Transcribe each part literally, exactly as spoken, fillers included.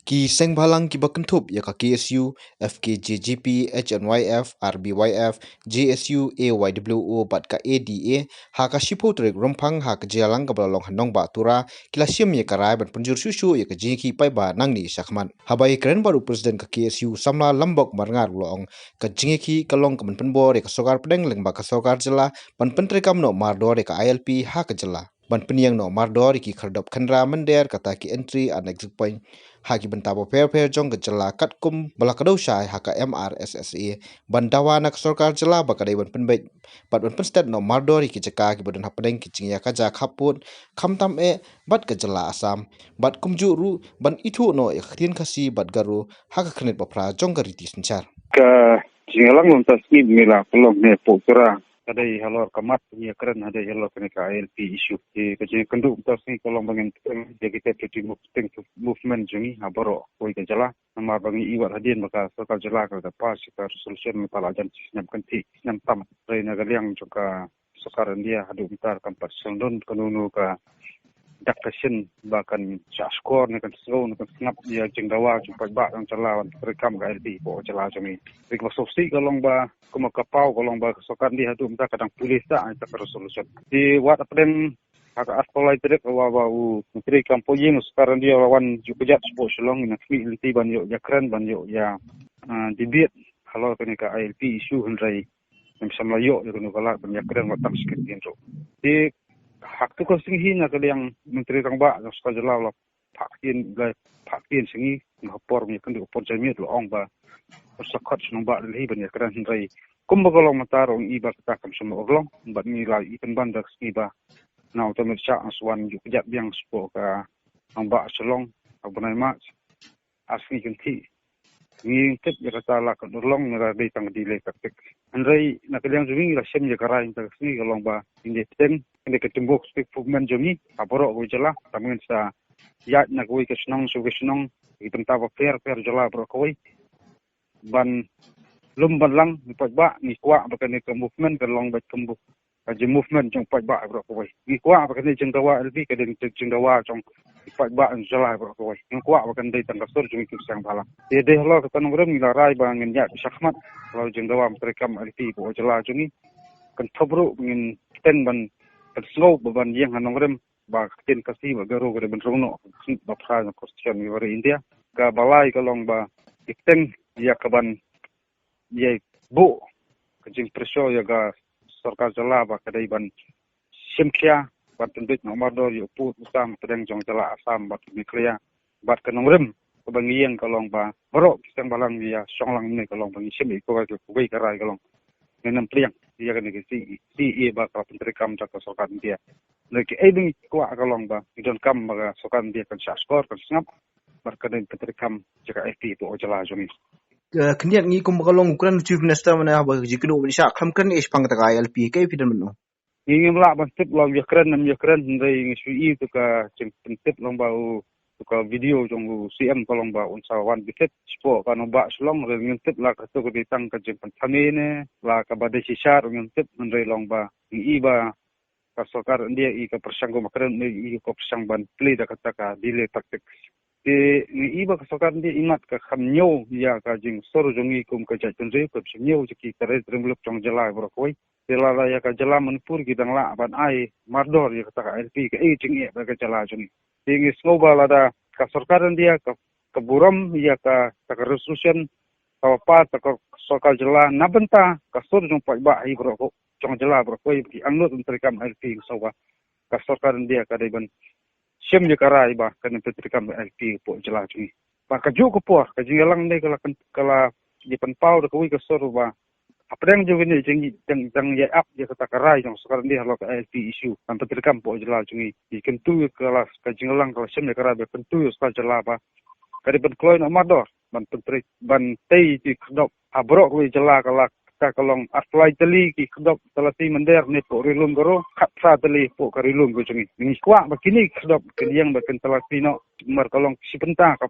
Ki seng bhalang kiba kynthup ïa ka K S U, F K J G P, H N Y F, R B Y F, J S U, A Y W O bad ka A D A, ha ka shiphew tarik Rymphang ha ka jingïalang kaba la long ha Nongbah Tura, ki la shim ïa ka rai ban pynjur shuh shuh ïa ka jingïakhih paidbah nangne shakhmat. Haba ïakren bad u President ka K S U, Samla Lambok Marngar, u la ong ka jingïakhih ka long ka ban pynbor ïa ka sorkar pdeng lyngba ka sorkar jylla ban pyntreikam noh mardor ïa ka I L P ha ka jylla, ban pynïeng noh mardor ïa ki khyrdop khynra mynder, kata ki entry and exit point, ha ki bynta bapher bapher jong ka jylla, katkum ba la kdew shai ha ka M R S S A, ban dawa na ka sorkar jylla ba ka dei ban pynbeit bad ban pynsted noh mardor ïa ki jaka kiba don hapdeng ki jingïakajia khappud, khamtam eh bad ka jylla Assam, bad kumjuh ruh ban ithuh noh ïa ka ktien Khasi bad Garo ha ka khyrnit baphra jong ka riti synshar. Ka jingïalang mynta ka sngi ba ngi la pynlong hangne hapoh Tura, ka dei halor ka mat ka jingïakren, ka dei halor kane ka I L P issue. Te ka jingïakynduh mynta ka sngi ka long ba ngin pynlong ïa kita ki move-, movement jong ngi ha baroh kawei ka jylla. Namar ba ngi i wat hadien ba ka sorkar jylla ka la pass ïa ka resolution mynta la jan shi snem kynthih, snem tam. Hynrei na ka liang jong ka sorkar India haduh mynta kam pat shong don kano kano ka dak ka shin ba kan shah shkor ne kan sngew ne kan sngap ïa jingdawa jong paidbah jong jylla ban pyntreikam ka I L P hapoh jylla jong ngi. Te kaba sngewsih ka long ba, kumba ka paw ka long ba ka sorkar India haduh mynta ka dang pule sah ïa ka resolution. Te wat hapdeng ha ka arphew lai tarik, ha kaba u Myntri kam poh ïing sorkar India u la wan ïuh kjat shapoh Shillong, ngi nang khmih lynti ban ïoh ïakren, ban ïoh ïa, ah, debate halor kane ka I L P issue, hynrei ngim shym la ïoh ïa kano ka lad ban ïakren wat tang shi kyntien ruh. Te ha katto ka sngi hi na ka liang Myntri Rangbah jong sorkar jylla u la phah ktien, u la phah ktien sha ngi ha por ngi ïakynduh ha por janmiet, u la ong ba un sa khot sha Nongbah Delhi ban ïakren, hynrei kumba ka long mynta ruh ngi i ba kata kam shym la urlong, bad ngi la i pynban da ka sngi ba na uta u miet shah ngan sa wan ïuh kjat biang shapoh ka Nongbah Shillong ha u bnai March. Ar sngi kynthih. Ngi tip ïa kata la kan urlong, ngi la dei tang delay tactic. Hynrei na ka liang jong ngi la shem ïa ka rai mynta ka sngi ka long ba ngin ïa bteng, ngin ïa ka democratic movement jong ngi ha baroh kawei jylla, tang ba ngin sa ïaid na kawei ka shnong sha kawei ka shnong, ki bynta bapher bapher jylla baroh kawei, ban lum ban lang ïa u paidbah. Ngi kwah ba kane ka movement kan long beit kumba ka jing movement jong u paidbah baroh kawei. Ngi kwah ba kane ka jingdawa I L P ka dei ka jingdawa jong u paidbah jong jylla baroh kawei. Ngi kwah ba kan dei tang ka sur jong ngi ki seng bhalang. Te dei halor kata nongrim ngi la rai ba ngin ïaid shakhmat halor jingdawa ban pyntreikam I L P hapoh jylla jong ngi. Kan thop ruh ngin bteng ban, ban sngew ba ban ïeng ha nongrim ba ka ktien Khasi bad Garo ka dei ban rung noh ha ka khyrnit baphra jong ka Constitution jong ka ri India. Kaba lai ka long ba ngi bteng ïa ka ban ïa buh ka jingpressure ïa ka sorkar jylla ba ka dei ban shim khia ban pynbeit noh mardor ïa u pud u sam hapdeng jong jylla Assam bad Meghalaya. Bad ka nongrim kaba ngi ïeng ka long ba baroh ki seng bhalang ngi ïa shong lang ne ka long ba ngi shim ïa kawei ka, kawei ka rai ka long ngin ym pdiang ïa kane ka C A A ba ka la pyntreikam da ka sorkar India. Hynrei kaei ba ngi kwah ka long ba ngi donkam ba ka sorkar India kan shah shkor, kan sngap bad kan pyntreikam ïa ka I L P hapoh jylla jong ngi. Ka khyndiat ngi kum ba ka long u kren u Chief Minister mynne haba ka jingkynduh mynne shah khlem kren ïa shaphang kata ka I L P, kaei phi don ban ong? Ngi ngim lah ban tip la u ïakren ne ym ïakren, hynrei ngi shu i tu ka jingpyntip long ba u, tu ka video jong u C M ka long ba un sa wan visit shapoh ka Nongbah Shillong, hynrei ngim tip la katu ka dei tang ka jingpynthame ne la kaba dei shisha ruh ngim tip, hynrei long ba ngi i ba ka sorkar India i ka pyrshang, kum ba kren ne i ka pyrshang ban plie da kata ka delay tactics. Te ngi i ba ka sorkar India imat ka kham ñiew ïa ka jingsur jong ngi kum ka jaitbynriew, ka kham ñiew ïa ki tyrheng tyrheng jong jylla baroh kawei. Te lada ïa ka jylla Manipur ki dang lah ban ai mardor ïa kata ka I L P, kaei jingeh ba ka jylla jong ngi. Te ngi sngew ba lada ka sorkar India ka, ka burom ïa ka, kata ka resolution kaba pass da ka sorkar jylla na bynta ka sur jong paidbah hi baroh, jong jylla baroh kawei, ba ki angnud ban treikam I L P, ngi sngew ba ka sorkar India ka dei ban shim ïa ka rai ba kan pyntreikam I L P hapoh jylla jong ngi. Ba kajuh ka por ka jingïalang ne ka la, ka la ïa pynpaw da kawei ka sur ba hapdeng jong kane jing, jing, jingïaid ap ïa kata ka rai jong sorkar India halor ka I L P issue ban pyntreikam hapoh jylla jong ngi. Ïa kyntu ka la, ka jingïalang ka la shim ïa ka rai ba kyntu ïa sorkar jylla ba ka dei ban kloi noh mardor ban pyntrei, ban tei ki khyrdop ha baroh kawei jylla, ka la, ka, ka long arphew lai tylli ki khyrdop talasi mynder ne hapoh Ri Lum Garo, khatphra tylli hapoh ka Ri Lum ka jong ngi. Ngi kwah ba kine ki khyrdop kin ïeng ba kin talasi noh, namar ka long shi bynta ka,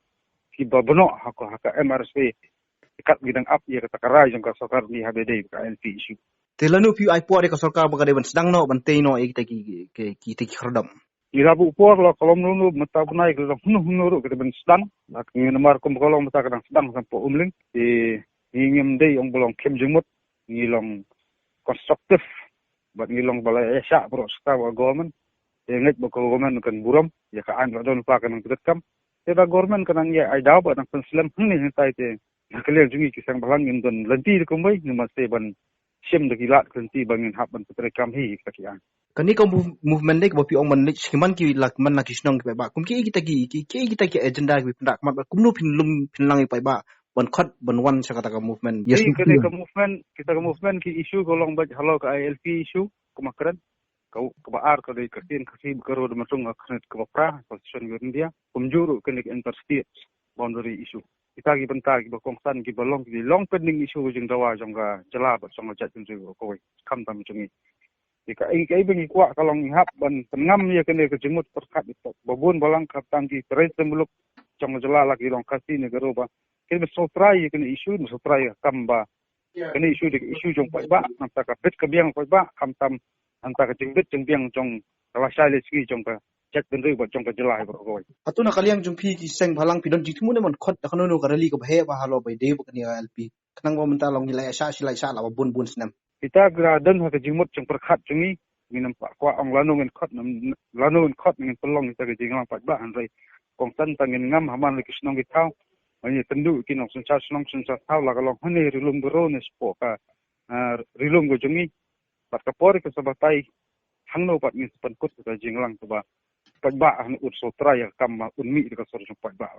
kiba bnoh ha ka, ha ka M R S A. Kat ngi dang ap ïa kata ka rai jong ka sorkar India haba dei ka I L P issue. Te lano phi ai por ïa ka sorkar ba ka dei ban sdang noh ban tei noh ïa kita ki, ki, ki, kita ki khyrdop? Ngi la buh por la ka long nunu mynta bnai ka long hunu hunu ruh ka dei ban sdang. Bad ngi namar kum ka long mynta ka dang sdang sam po Umling. Te ngi ngim dei ong ba long khim jingmut. Ngi long constructive. Bad ngi long ba la ïa shah bro sta ba government. Te ngeit ba ka government kan burom ïa ka aiñ ba don pa ka nang tdit kam. Te da government ka nang ïa ai daw ba nang pynslem hangne hantai te. Na ka liang jong ngi ki seng bhalang ngin don lynti da kumbai ngin ban stay ban shim da ki lad ka lynti ba ngin hap ban pyntrei kam hi ka ki aiñ. Kane ka move- movement dei kaba phi ong ban leit sngewman ki la man la ki shnong ki paidbah. Kum ki kita ki ki ki kita ki agenda ki pyndak mat ba kumno phin lum phin lang ki paidbah ban khot ban wan sha kata ka movement. Yes, Ei, kane ka movement, kita ka movement ki issue ka long bad halor ka I L P issue kaba kren. Ka kaba ar ka dei ka sien ka si ka ro da matung ka kren kaba pra constitution of India. Kumjuh ruh kane ka interstate boundary issue. Kita ki bynta kiba kongsan kiba long ki long pending issue jingdawa jong ka jylla bad jong ka jaitbynriew kawei. Khamtam jong ngi. Te ka ei ka ei ba ngi kwah ka long ngi hap ban pynngam ïa kane ka jingmut pyrkhat ïa ba bun balang khamtam ki trai trai muluk jong ka jylla la ki long Khasi ne Garo ba. Kane ba sngewtrai ïa kane issue ba sngewtrai ïa kam ba kane issue dei ka issue jong paidbah, nangta ka bit ka biang paidbah, khamtam nangta ka jingbit jingbiang jong ka lashai lashisngi jong ka jaitbynriew bad jong ka jylla hi baroh kawei. Hato na ka liang jong phi ki seng bhalang phi don jingthmu ne ban khot da kano kano ka rally kaba heh ba halor ba ïadei bad kane I L P. Khnang ba mynta long ngi la ïa shah shi la ïa shah la ba bun bun snem. Kita ki la don ha ka jingmut jingpyrkhat jong ngi, ngin ym pat kwah ong lano ngin khot, lano ngin khot ngin pynlong kita ki jingïalang paidbah hynrei kongsan tang ngin ngam ha man la ki shnong ki thaw. Ba ngi tynduh ki nongsynshar shnong synshar thaw la ka long hangne Ri Lum Garo ne shapoh ka, ah, Ri Lum ka jong ngi. Bad ka por ka sa batai hangno pat ngin sa pynkut ka jingïalang kaba paidbah hangno un sngewtrai ïa ka kam ba un mih da ka sor jong paidbah.